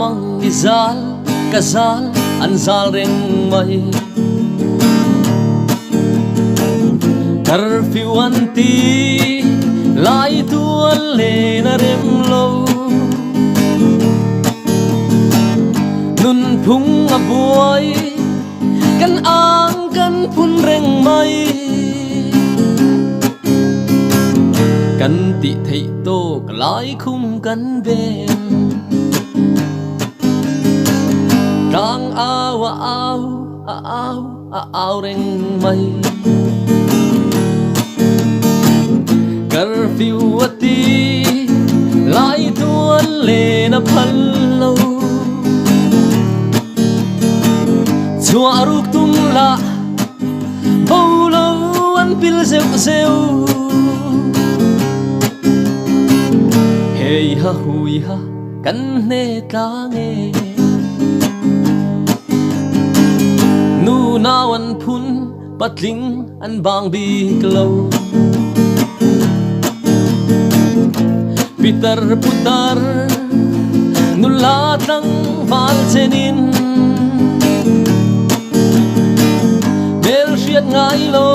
Mamang i zal ka zal an zal reng mai. Curfew an ti lai tual len a rem lo. Nunphung a buai kan ang kan phun reng mai. Kan tih theih tawk lai khum kan ven. Tlang au a au a au a au reng mai. Curfew a ti lai tual len a phal lo. Chhuah ruk tum lah bo lo an pil zeuh zeuh. Hei ha hui ha kan hne tlang e. Nu nau an phun patling an bang bik lo. Pitar putar nula tlangval chenin hmelhriat ngai lo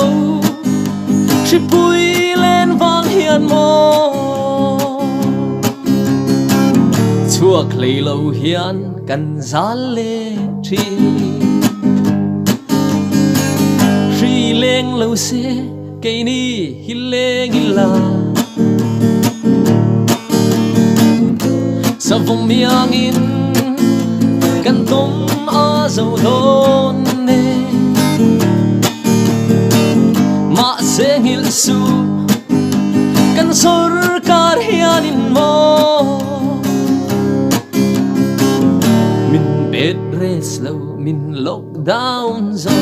hripui len vang hian maw chhuak hlei lo hian kan zal leh thin. Hri leng lo se keini hi leng ila savawm iangin kan tum a zo dawn e. Mahse nghilh suh kan sorkar hianin maw min bet res lo min lockdown zo.